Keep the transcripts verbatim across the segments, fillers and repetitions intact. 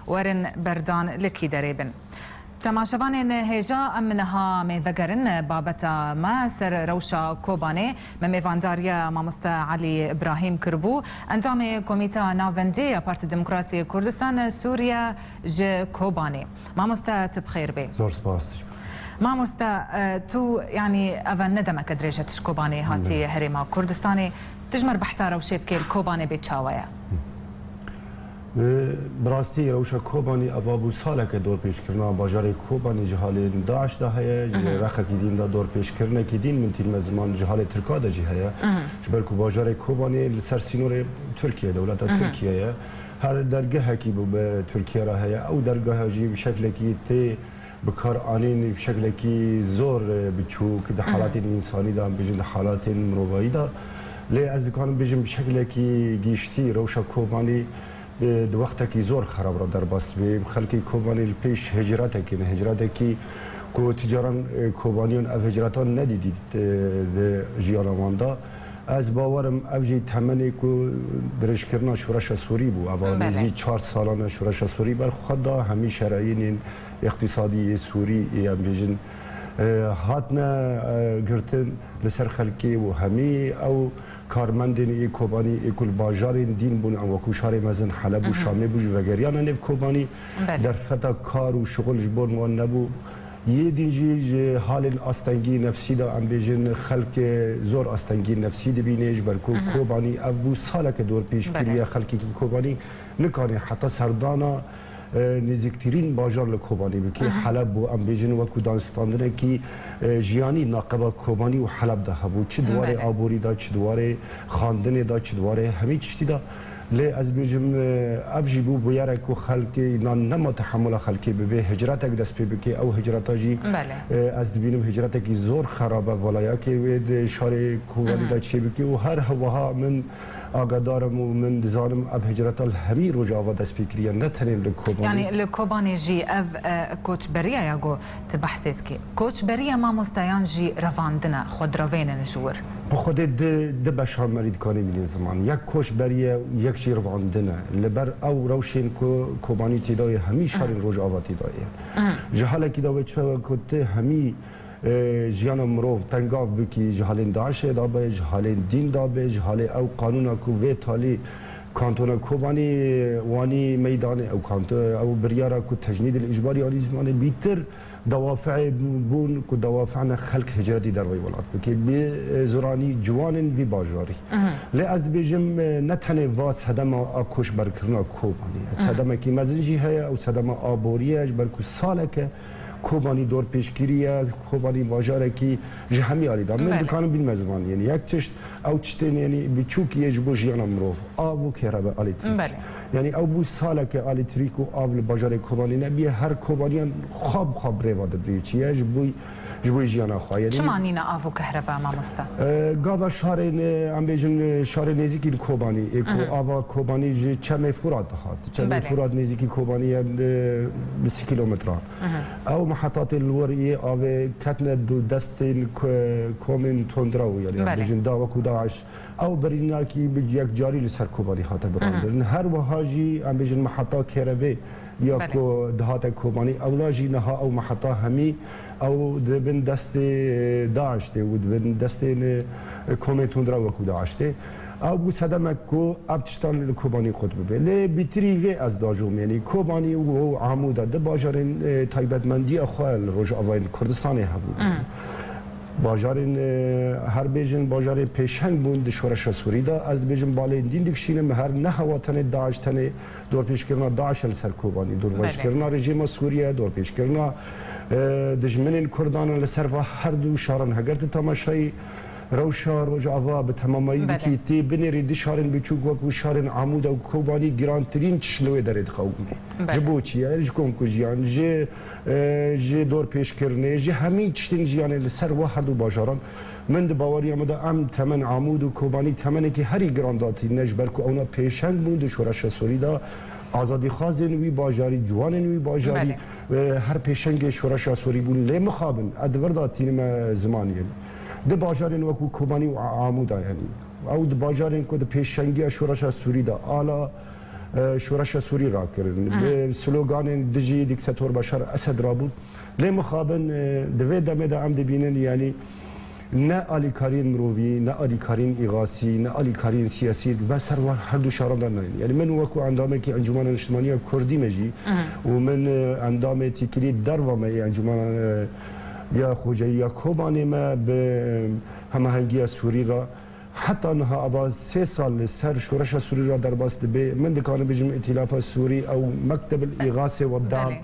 werin berdan li kî derê bin. Temaşevanên hêja, em niha mêvegerin babeta me ser rewşa Kobanê. Me mêvandariya mamoste Elî Îbrahîm kiribû, endamê Komîta Navendî ya Partî Demokratî Kurdistan Sûriye ji Kobanê. Mamoste, tu bi xêr bê. Zor spas, tu jî bi xêr. Mamoste, e, tu, yanî, eve ne demeke dirêj e tu ji Kobanê hatî Belê. herêma Kurdistanê. Tu ji me re behsa rewşê bikê, li Kobanê bê çawa ye? Bi, bi rastî rewşa Kobanî eva bû saleke dorpêçkirina bajarê Kobanî ji halên DAIŞ de heye, ji Hı hı. rexekî dîn de dorpêçkirinekî dîn, min tînime ziman ji halê Tirka de jî heye. Hı hı. Ji ber ku bajarê Kobanî li ser sînorê Tirkiye, dewleta Hı hı. Tirkiye ye. Her dergehekî bi, bi Tirkiye re heye. Ew dergeha jî bi şeklekî tê bi kar anîn, bi şeklekî zor, e, biçûk, di Hı hı. halatên însanî de, em bêjin di halatên mirovayî de. Lê ez dikarim bêjim bi şeklekî giştî rewşa Kobanî, e, di wextekî zor xerab re derbas bê. Xelkê Kobanî li pêş hicretekê ne, hicretekî ku tu caran, e, Kobaniyan ev hicretan nedîtî, e, di jiyana wan de. Ez bawer im ev jî temenê ku dirêjkirina şoreşa Sûrî bû. Eva Belê. nêzî çar salan e şoreşa Sûrî ber xwe da, hemî şerayînên îqtîsadî yê Sûrî, ê em bêjin, e, hatine, e, girtin li ser xelkê û hemî ew karmendên ê Kobanî ê ku li bajarên dîn bûn, em wekû şarê mezin Heleb û Mhm. Şamê bû, ji vegeriyane nêv Kobanî. Belê. Derfeta kar û şixul ji bo wan nebû. Yê din jî ji halên astengî nefsî de, em bêjin, xelk zor astengî nefsî dibîne, ji ber ku Mhm. Kobanî ev bû saleke dor pêşkirî ye, Belê. xelkekî Kobanî nikanî heta serdana, e, nêzîktirîn bajar li Kobanî bike. Mhm. Heleb bû, em bêjin, wekû danstandinekî, e, jiyanî naqeba Kobanî û Heleb de hebû. Çi di warê Belê. aborî de, çi di warê xandinê de, çi di warê hemî tiştî de. Lê ez bêjim, e, ev jî bû bûyerek ku xelkê nan nema tehemula xelkê bibe, hicretek dest pê bike, ew hicreta jî, Belê. e, ez dibînim hicretekî zor xerab e, velayakê wê di şarê Kobanî Mhm. de çêbike û her wiha min agadar im û min dizanim ev hicreta li hemî Rojava dest pê kiriye, ne tenê li Kobanî. Yanî li Kobanê jî ev, e, koçberiya ya ku tu behsê dikî. Koçberiya mamosteyan jî revandin e, xwe direvênin ji wir. Bi xwedê di, di beşan me rê dikanê bînin ziman. Yek koçberiye, yek jî revandin e. Li ber ew rewşên ku Kobanî tê de ye, hemî şarên Mhm. Rojava tê de ye. Mhm. Ji halekî de wê çawa ku tu hemî, e, jiyana mirov tengav bikî, ji halên DAIŞê de be, ji halên dîn de be, ji halê ew qanûna ku vê talî Kantona Kobanî wanî meydanê, ew kanto-, ew biryara ku tecnîdil îcbarî anî zimanê bîtir, dewafeê bûn ku dewafeane xelk hicretî derveyî welat bike. Bi, e, zuranî ciwanên vî bajarî. Mhm. Lê ez dibêjim, e, ne tenê va sedema a koçberkirina Kobanî ye. Mhm. Sedemekî mezin jî heye, ew sedema aborî ye, ji ber ku saleke Kobanî dorpêşkirî ye, Kobanî bajarekî ji hemî alî de. Min Belê. dikanim bînime ziman, yanî yek tişt, ew tiştên, yanî biçûk ye ji bo jiyana mirov. Av û kêhrebe, elektrîk. Belê. Yanî ew bû saleke elektrîk û av li bajarê Kobanî nebiye. Her Kobaniyan xwe bi xwe bi rê ve dibirî. Çi ye? Ji bo, ji bo jiyana xwe. Yanî Çima nîne av û kehrebe, mamoste? E, gava şarên, e, em bêjin, e, şarê nêzîkî li Kobanî, ê ku Mhm. ava Kobanî ji Çemê Furat dihat. Çemê Belê. Furat nêzîkî Kobanî ye, e, bi sî kîlometran. Mhm. Ew mihetatê li wir yê avê ketine du destên ku-, komên tundrew, yanî em Belê. bêjin da wekû DAIŞ. Ew birînakî bi yekcarî li ser Kobanî hate birandin. Mhm. Her wiha jî, em bêjin, miheta kêrebê ya Belê. ku dihate Kobanî, ewla jî niha ew miheta hemî ew di bin destê, e, DAIŞ tê û di bin destê, e, komên tundra wekû DAIŞ tê. Ew bû sedemek ku ev tiştan li Kobanî qut bibe. Lê bîtirî vê ez dajom, yanî Kobanî û Amûda di bajarên, e, taybetmendiya xwe li Rojavayên Kurdistanê hebûn. Mhm. Bajarên, e, her bêjin, bajarên pêşeng bûn di şoreşa Sûrî de. Ez dibêjim balên din dikişînim, her ne hewa tenê DAIŞ, tenê dorpêçkirina DAIŞ e li ser Kobanî, dorpêçkirina Belê. rejîma Sûriye, dorpêçkirina, e, dijminên Kurdan e li ser va her du şaran. Heger tu temaşayî rewşa Rojava bi temamayî Belê. bikî, tê binêrî di şarên biçûk wekû şarên Amûda û Kobanî girantirîn tişt li wê derê dixewime. Belê. Ji bo çi ye? Ji komkujiyan, ji e, ji dorpêşkirinê, ji hemî tiştên jiyanê li ser we herdu bajaran. Min di baweriya min de em temen Amûd û Kobanî temenekî herî giran datîne, ji ber ku ewna pêşeng bûn di şoreşa Sûrî de, azadîxwazên wî bajarî, ciwanên wî bajarî, Belê. e, her pêşengê şoreşa Sûrî bûn. Lê mixabin, ez di vir de tînime zimanê. Di bajarên wekû Kobanî û A-, Amûda, yanî, ew di bajarên ku di pêşengiya şoreşa Sûrî de, ala e, şoreşa Sûrî rakirin. Bi sloganên dijî dîktator Beşar Esed rabûn. Lê mixabin, e, di vê demê de em dibînin, yanî ne alîkariyên mirovî, ne alîkariyên îxasî, ne alîkariyên siyasî li ber ser van her du şaran de nayên. Yanî min wekû endamekî Encûmena Niştimanî ya Kurdî me jî û min, e, endamê têkilî derva me yê Encûmena, e, ya Xweceyî ya Kobanê me bi, e, Hemahengiya Sûrî re Heta niha ava sê sal li ser şoreşa Sûrî re derbas dibe. Min dikarim bijim Îtîlafa Sûrî ew Mekteb el Îxasê we dam Belê.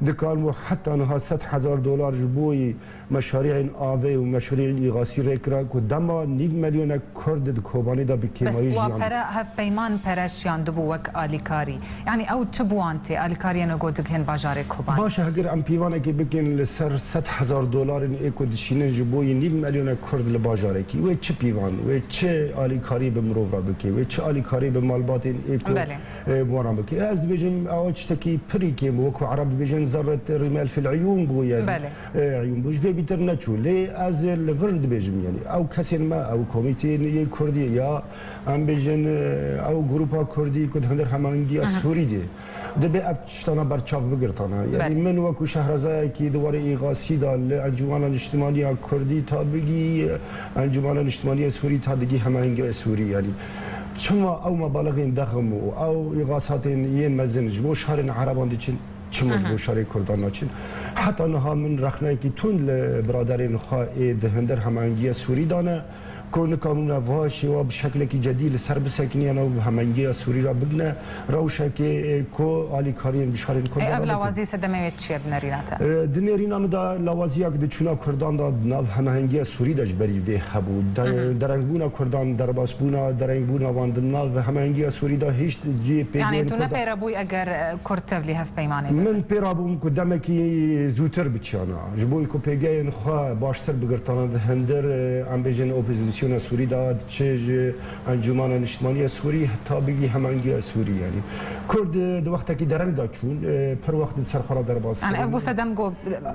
Dikan û heta niha sed hezar dolar ji bo yî meşarî'ên avê û meşarî'ên îxasî rê kira ku dema nîv milyonek Kurd di Kobanê de bi Bes kêmayî wa jiyan pere, hevpeyman pere şiyandibû wek alîkarî. Yanî ew çi bi wan tê? Alîkariyên ku digihên bajarê Kobanê? Baş e, heger em pîvanekê bikin li ser sed hezar dolarên ê ku dişînin ji bo yî nîv milyona Kurd li bajarekî. Wê çi pîvan, wê çi alîkarî bi mirov re bike, wê çi alîkarî bi malbatên ê ku, Belê. E, bi wan re bike. Ez dibêjim, ew tiştekî pirî kêm bû, wekû Ereb dibêjin, zerret rimel fil eyûn bû, yani. Belê. E, eyûn bû. Ji vê bîtir neçû. Lê ez li vir dibêjim, yani. Ew kesên me, ew komîteyên yê Kurdî ya Em bêjin, e, ew grupa Kurdî ku di hundir Hemahengiya Sûrî de dibe ev tiştana berçav bigirtana. Yanî Belê. Min wekû şehrazayekî di warê îxasî de li Encûmena Niştimanî ya Kurdî ta bigî, Encûmena Niştimanî ya Sûrî ta digî Hemahengiya Sûrî. Yanî çima ew mebalixên dexm û ew îxasatên yên mezin ji bo şarên Ereban diçin, çima ji bo şarê Kurdan naçin? Heta niha min rexneyekî tund li biraderên xwe ê di hundir Hemahengiya Sûrî dane. Ku nikamûne va şêwa bi şeklekî cedî li ser bisekiniyan û bi hemengiya Sûrî re bigine rewşekê, e, ku alîkariyên bi şarên Kurdan Ê, ev re bikin. Lawazî sedemê wê çi ye di nêrîna te? E, di nêrîna min de lawaziyak di çûna Kurdan de di nav hemehengiya Sûrî de ji berî vê hebû. De-, Hı hı. Derengbûna Kurdan, derbasbûna, derengbûna wan di nav hemehengiya Sûrî de hişt cihê pêgehên Yanî tu ne Kurdan pêre bûyî eger, e, Kurd tevlî hevpeymanê bibin? Min pêra bûm ku demekî zûtir biçiyana. Ji bo ku pêgehên xwe baştir bigirtana di hundir, e, em bêjin opozîsyona Sûrî de, diçe ji Encûmena Niştimanî ya Sûrî heta bigî Hemangiya Sûrî, yanî. Kurd, e, di wextekî dereng de çûn, e, pir wext di ser xwe re derbas Yanî ev kirin. Bû sedem ku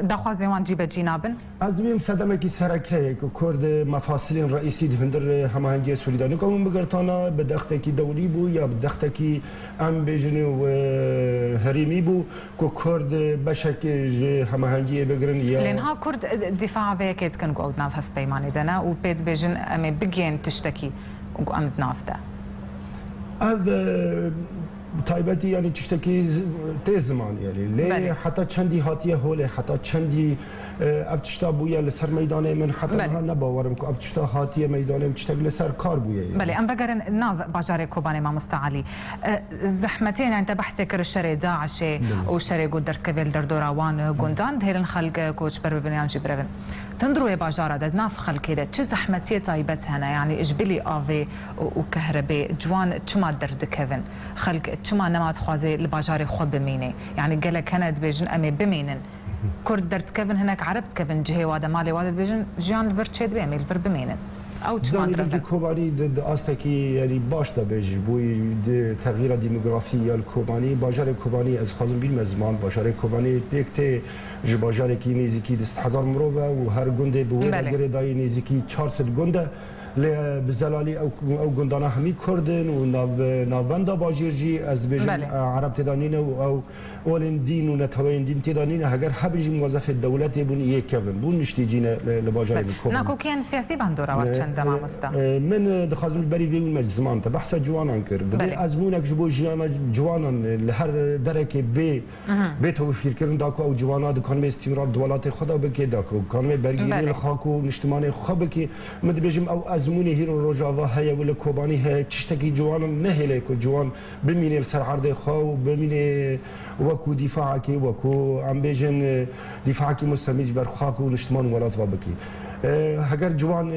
daxwazên wan cîbecî nabin? Ez dibêm sedemekî sereke ye ku Kurd, e, mefasilên reîsî di hundir, e, Hemahengiya Sûrî de nikamin bigirtana, bi dextekî dewlî bû ya bi dextekî em bêjin, e, herêmî bû. Ku Kurd beşek ji hemahengiyê bigirin ya Lê niha Kurd, e, dîfaa vê yekê dikin ku ew di nav hevpeymanê de ne û pê dibêjin em ê bigihên tiştekî ku em di nav de. Ev, e, taybetî, yanî tiştekî z-, tê ziman, yanî. Lê Belê. Heta çendî hatiye holê, heta çendî, e, ev tişta bûye li ser meydanê min, heta Belê. Niha ne bawerim ku ev tişta hatiye meydanê min, tiştek li ser kar bûye, yanî. Belê, em vegerin nav bajarê Kobanê, mamoste Elî. E, zehmetiyên, yanî te behsê kir şerê DAIŞê Belê. Û şerê ku derdikeve li derdora wan, e, gundan, dihêlin xelk, e, koçber bibin yan jî birevin. Tund rûyê bajara de, di nav xelkê de çi zehmetiyê taybet hene? Yanî ji bilî avê û, û kehrebê ciwan çima derdikevin? Xelk çima nema dixwaze li bajarê xwe bimîne? Yanî gelek hene dibêjin em ê bimînin. Kurd derdikevin, hinek Ereb dikevin cihê wa de, malê wa de dibêjin, jiyan li vir çêdibe, em ê li vir bimînin. Ew çima Zanî, direve? Di Kobanî di, di astekî, yanî, baş de be ji bo di texyîra demografî ya li Kobanî, bajarê Kobanî, ez dixwazim bînime ziman, bajarê Kobanî pêk tê ji bajarekî nêzîkî du sed hezar mirov e û her gundê bi wê re Belê. Girêdayî nêzîkî çar sed gund e. Lê bi zelalî ew, ew gundana hemî Kurd in û nav-, navbenda bajêr jî, ez dibêjim, Belê. E, Ereb tê de nîne û ew olên dîn û neteweyên dîn tê de nîne. Heger hebin jî muwezefê dewletê bûn, yê kevin bûn, niştî cî ne li, li bajarê Belê. Li Kobanê. Nakokiyên siyasî bandora we E, çend e, mamoste? E, min, e, dixwazim ji berî vê wî me ziman te behsa ciwanan kir. Dibê Belê. Ezmûnek ji bo jiyana ciwanan, e, li her derekê bê, Mhm. bê tewfîrkirin, da ku ew ciwana dikanibê îstîmrar di welatê xwe de bike, da ku kanibê bergîrî Belê. Li xak û niştimanê xwe bike. Min dibêjim ew ezmûnê hîro rojava heye û li Kobanî heye, tiştekî ciwanan nehêle ku ciwan bimîne li ser erdê xwe û bimîne wekû dîfaekê, wekû em bêjin, e, dîfaekî mustemî ji ber xak û niştiman û welat ve bikî. E, heger ciwan, e,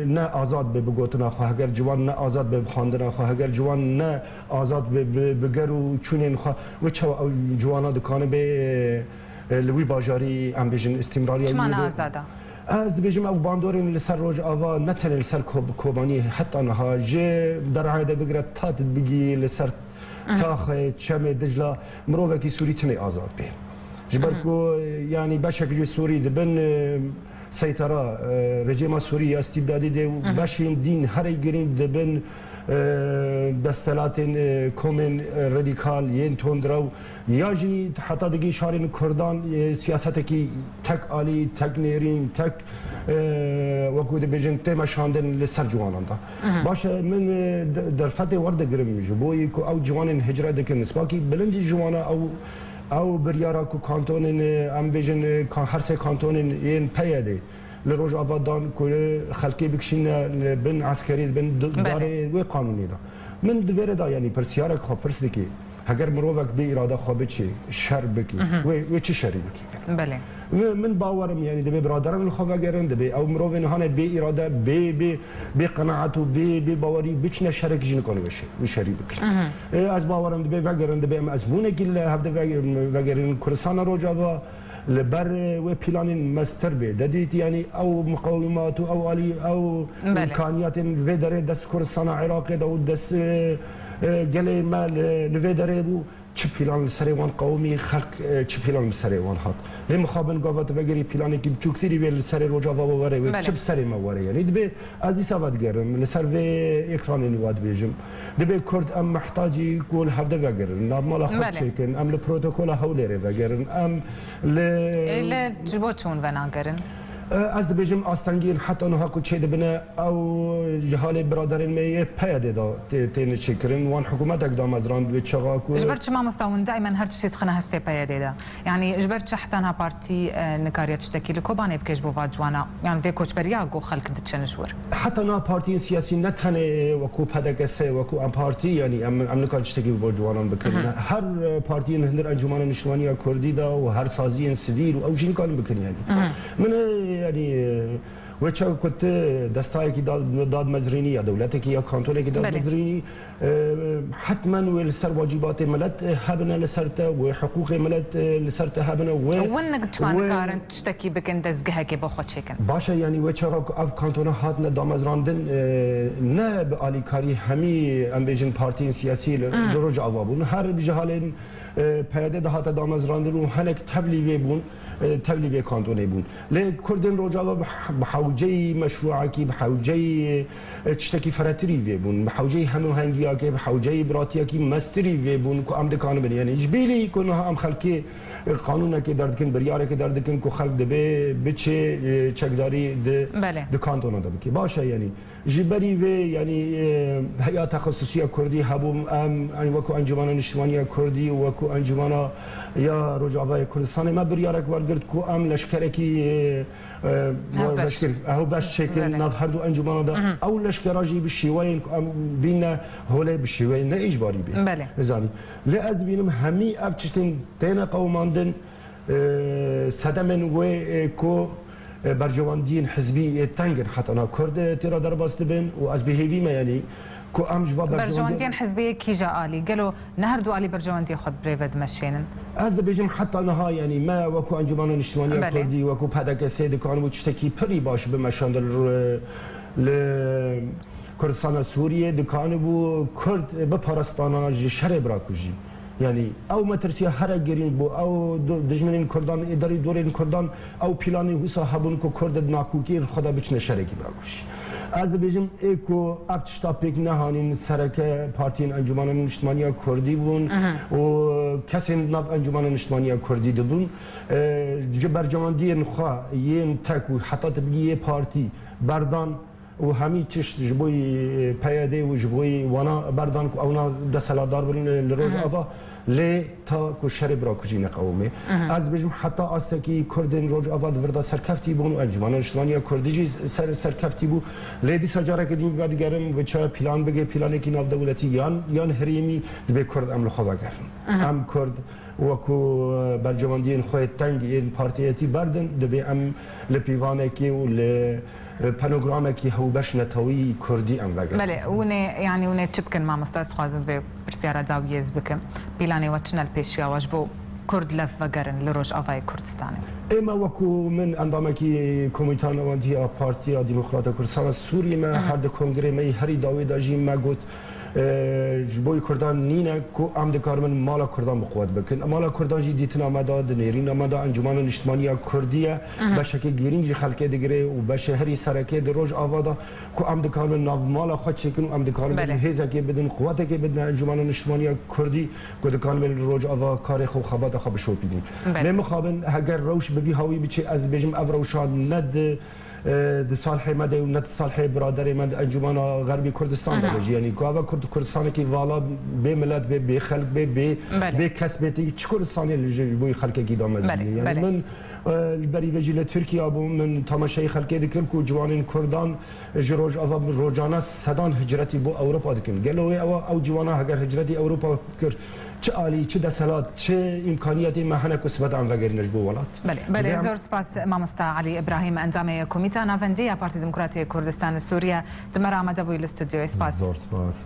ne azad be bi gotina xwe, heger ciwan ne azad be bi xwendina xwe, heger ciwan ne azad be bi, bi ger û çûnên xwe, wê çawa ew ciwana dikane bê, e, e, li wî bajarî, em bêjin, îstîmrariya Çima wî ne be? Azad e? Ez dibêjim, ew bandorên li ser Rojava, ne tenê li ser Kob-, Kobanî, heta niha ji Derayê de bigire ta tu bigî li ser Mhm. Taxê, Çemê, Dicla, mirovekî Sûrî tinê azad bê. Ji ber Mhm. ku, yanî, beşek ji Sûrî dibin, e, seytera, e, rejîma Sûrî ya îstîbdadî de û Mhm. beşên dîn herê girîng dibin, e, desthilatên, e, komên, e, radîkal, yên tundrew, ya jî heta digihîşarên Kurdan, e, siyasetekî tek alî, tek nêrîn, tek, e, wekû dibêjin tê meşandin li ser ciwanan de. Baş e, min, e, de-, derfetê werdigirim ji bo yî ku ew ciwanên hicret dikin. Spakî bilindî ji wana ew, ew biryara ku kantonên, e, em bêjin, e, kan-, her sê kantonên yên P Y D li Rojava dan ku xelkê bikişîne li bin eskerî, bin d-, Belê. darê wê qanûnê de. Min di vê re de, yanî, pirsiyarek xwe pirs dikê. Heger mirovek bê îrada xwe biçê, şer bikê, wê, wê çi şerî bikê? Belê. Min, min bawer im, yanî, divê biraderan li xwe vegerin, divê ew mirovên hane bê îrade, bê, bê, bê qenaet û bê, bê bawerî biçine şerek jî nikane wê şe-, wê şerî bikin. E, ez bawer im divê vegerin, divê em ezmûnekî li hevde ve-, vegerin Kurdistana Rojava, li ber, e, wê planên mestir bê. De dît, yanî ew miqewimat û ew alî, ew Belê. îmkaniyatên vê derê dest Kurdistana Iraqê de û dest, e, e, gelê me li, li vê derê bû. Çi plan li serê wan qewimî, xelk, e, çi plan li serê wan hat. Lê mixabin gava tu vegerî planekî biçûktirî wê li serê Rojava we were, wê Belê. çi bi serê me were. Yanî dibê ez dîsa vedigerim, li ser vê ekranê nû ve dibêjim. Dibê Kurd em mehtacî ku li hevde vegerin, navmala xwe Belê. çêkin, em li protokola Hewlêrê vegerin, em li Ê, lê ji bo çi hûn venagerin? E, ez dibêjim astengiyên heta niha ku çêdibine, ew ji halê biraderên me yê P Y D de tê-, têne çêkirin. Wan hikûmetek damezrand wê çaxa ku Ji ber çi mamosta hûn daimen her tiştê dixine hestê P Y D de? Yanî ji ber çi heta niha partî, e, nikariye tiştekî li Kobanê bike ji bo va ciwana? Yan vê koçberiya ku xelk diçin ji wir? Heta niha partiyên siyasî ne tenê wekû P D K S, wekû em partî, yanî em, em nikan tiştekî ji bo ciwanan bikin. Her, e, partiyên hundir Encûmena Niştimanî ya Kurdî de û her saziyên sivîl û ew jî nikarin bikin, yanî. Min, e, yanî, e, wê çawa ku tu destayekî da-, dadmezrînî ya dewletekî ya kantonekî Belê. dadmezrînî, e, hetmen wê li ser wacîbatê milet, e, hebine li ser te, wê hiqûqê milet, e, li ser te hebine, wê, Hûn nik-, çima wê nikarin tiştekî bikin, dezgehekê bo xwe çêkin? Baş e, yanî wê çaxa ku ev kantona hatine damezrandin, e, ne bi alîkarî hemî, em bêjin, partiyên siyasî li, li Rojava bûn. Her ji halên, e, P Y D de hate damezrandin û hinek tevlî vê bûn, e, tevlî vê kantonê bûn. Lê Kurdên Rojava bi, bi hewceyî meşrûekî, bi hewceyî, e, tiştekî firehtirî vê bûn, bi hewceyî hemûhengiyakê, bi hewceyî biratiyekî mestirî vê bûn ku em dikanibin. Yanî ji bîlî ku niha em xelkê, e, qanûnekê derdikin, biryarekê derdikin ku xelk divê biçê, e, çekdarî di, Belê. di kantona de bike. Baş e, yanî. Ji berî vê, yanî, e, heya texesusiya Kurdî hebû, em, em wekû Encûmena Niştimanî ya Kurdî, wekû Encûmena ya Rojavayê Kurdistanê me biryarek wergirt ku em leşkerekî, e, e, Hevbeş. leşker, hevbeş çêkin Belê. nav her du encûmena de. Ew leşkera jî bi şêweyên ku em bîne holê bi şêweyên ne îcbarî bê. Belê. Zanî. Lê ez dibînim hemî ev tiştên têne qewimandin, e, sedemên wê, e, ku, e, berjewendiyên hizbî, e, teng in heta niha Kurd, e, tê re derbas dibin û ez bi hêvî me, yanî, ku em ji va berjewendiyên Berjewendiyên hizbî yê kîja alî? Gelo ne her du alî berjewendiyê xwe bi rê ve dimeşênin? Ez dibêjim heta niha, yanî, me wekû Encûmena Niştimanî ya Belê. Kurdî, wekû P D K S dikanibû tiştekî pirî baş bimeşandin li, li Kurdistana Sûriyê, dikanibû Kurd biparastana ji şerê birakujî. Yanî ew metirsiya here girîng bû, ew du-, dijminên Kurdan, êdarî dorên Kurdan, ew planên wisa hebûn ku Kurd di nakokiyên xwe de biçine şerekî birakujî. Ez dibêjim, ê ku ev tişta pêk nehanîn, sereke partiyên Encûmena Niştimanî ya Kurdî bûn û kesên di nav Encûmena Niştimanî ya Kurdî de bûn, e, ji berjewendiyên xwe yên tek û heta tu bigî yê partî berdan û hemî tişt ji bo yî P Y D û ji bo yî wana berdan ku ewna desthilatdar bin li Rojava, lê ta ku şerê birakujî neqewimê. Ez dibêjim heta astekî Kurdên Rojava di vir de serkeftî bûn û Encûmena Niştimanî ya Kurdî jî ser, serkeftî bû. Lê dîsa careke din vedigerim, bi çawa plan bigê, planekî navdewletî yan, yan herêmî, dibê Kurd em li xwe vegerin. Em Kurd wekû, e, berjewendiyên xwe teng yên partiyetî berdin, dibê em li pîvanekê û li, e, penogramekî hewbeş netewî Kurdî em vegerin. Belê, hûn ê, yanî hûn ê çi bikin mamosta? Ez dixwazim vê pirsyara dawiyê ez bikim. Pîlanê we çi ne li pêşiya we ji bo Kurd lev vegerin li Rojavayê Kurdistanê? Ê me wekû min endamekî Komîta Navendî ya Partiya Demokrata Kurdistana Sûriyê me her di kongrê me yî herî dawî de jî me got, e, ji bo Kurdan nîne ku em dikarin mala Kurdan bi quwet bikin. Mala Kurdan jî dîtina me de, di nêrîna me de Encûmena Niştimanî ya Kurdî ye. Beşeke girîng ji xelkê digire û beşê herî sereke di Rojava de ku em dikarin navmala xwe çêkin û em dikarin Belê. hêzekê bidin, quwetekê bidin Encûmena Niştimanî ya Kurdî ku dikarin li Rojava karê xwe û xebata xwe bişopînin. Belê. Lê mixabin heger rewş bi vî hawî biçe, ez dibêjim ev rewşa ne di e, di salhê me de û ne di salhê biraderê me di Encûmena Xerbî Kurdistan de Aha. de jî. Yanî ku ava Kurd, Kurdistanekî vala bê milet bê, bê xelk bê, bê, Belê. bê kes bê, tê çi Kurdistanê li ji bo xelkekî damezî Belê, bê. Yanî belê. min, e, li berî vê jî li Tirkiye bûm, min tamaşeyê xelkê dikir ku ciwanên Kurdan ji Rojava rojane sedan hicretî bo Ewropa dikin. Gelo wê ewa ew ciwana heger hicretî Ewropa kir, çi alî, çi deselat, çi îmkaniyetê me hene ku sibet an vegerîne ji bo welat? Belê, belê, Dibêm- zor spas mamosta Elî Îbrahîm, endamê Komîta Navendî ya Partî Demokratî Kurdistan Sûriye, di me re amade bûyî li stûdyoyê. Spas. Zor spas.